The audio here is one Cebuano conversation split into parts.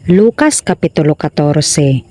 Lucas Kapitulo 14.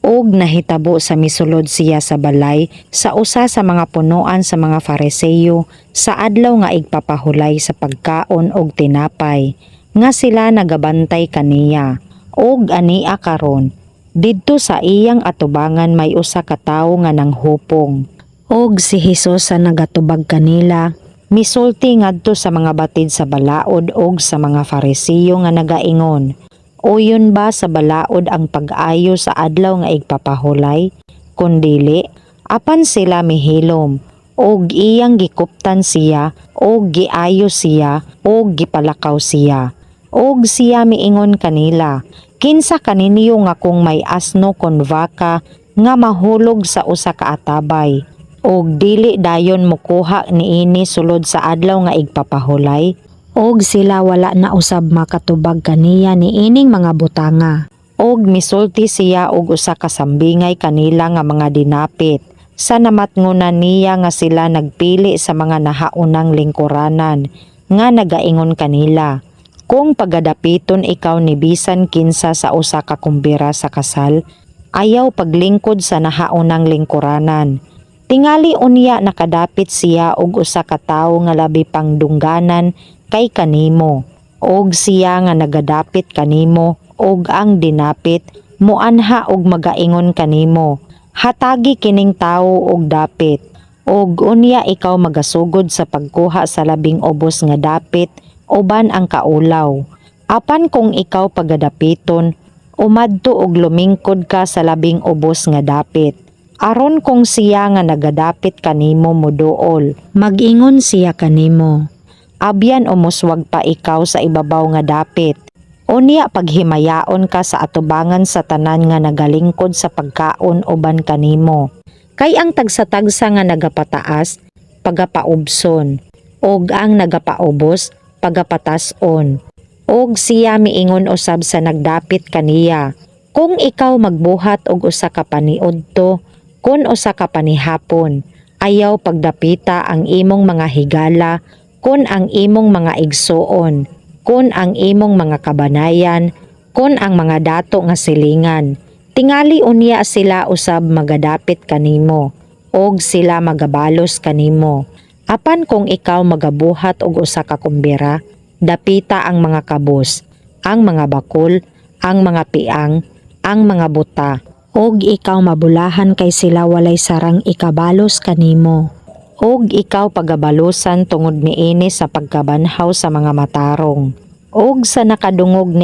Og nahitabo sa misulod siya sa balay sa usa sa mga punoan sa mga Fariseyo sa adlaw nga igpapahulay sa pagkaon og tinapay, nga sila nagabantay kaniya. Og ania karon, didto sa iyang atubangan may usa ka tawo nga nanghupong. Og si Hesus sa nagatubag kanila, misulti ngadto sa mga batid sa balaod og sa mga Farisiyo nga nagaingon, "Uyon ba sa balaod ang pag-ayo sa adlaw nga igpapahulay? Kun dili?" Apan sila mihilom. Og iyang gikuptan siya, og giayo siya, og gipalakaw siya. Og siya miingon kanila, "Kinsa kaninyo nga kung may asno kon baka nga mahulog sa usa ka atabay, og dili dayon mokuha niini sulod sa adlaw nga igpapahulay?" Og sila wala na usab makatubag kaniya niining mga butanga. Og misulti siya og usa ka sambingay kanila nga mga dinapit, sa namatngunan niya nga sila nagpili sa mga nahaunang lingkuranan, nga nagaingon kanila, "Kung pagadapiton ikaw ni bisan kinsa sa usa ka kumbira sa kasal, ayaw paglingkod sa nahaunang lingkuranan. Tingali unya nakadapit siya og usa ka tawo nga labi pang dungganan kay kanimo. Og siya nga nagadapit kanimo og ang dinapit muanha og magaingon kanimo, 'Hatagi kining tawo og dapit.' Og unya ikaw magasugod sa pagkuha sa labing ubos nga dapit uban ang kaulaw. Apan kung ikaw pagadapiton, umadto og lumingkod ka sa labing ubos nga dapit. Aron kung siya nga nagadapit kanimo moduol, mag-ingon siya kanimo, 'Abyan umuswag pa ikaw sa ibabaw nga dapit.' Unya paghimayaon ka sa atubangan sa tanan nga nagalingkod sa pagkaon uban kanimo. Kay ang tagsa-tagsa nga nagapataas, pagapaubson, og ang nagapaubos, pagapatas-on." Og siya miingon usab sa nagdapit kaniya, "Kung ikaw magbuhat og usa ka paniudto, kon usa ka panihapon, ayaw pagdapita ang imong mga higala, kon ang imong mga igsuon, kon ang imong mga kabanayan, kon ang mga dato nga silingan. Tingali unya sila usab magadapit kanimo, og sila magabalos kanimo. Apan kung ikaw magabuhat og usa ka kumbira, dapita ang mga kabos, ang mga bakol, ang mga piang, ang mga buta, og ikaw mabulahan kay sila walay sarang ikabalos kanimo. Og ikaw pagabalusan tungod niini sa pagkabanhaw sa mga matarong." Og sa nakadungog ni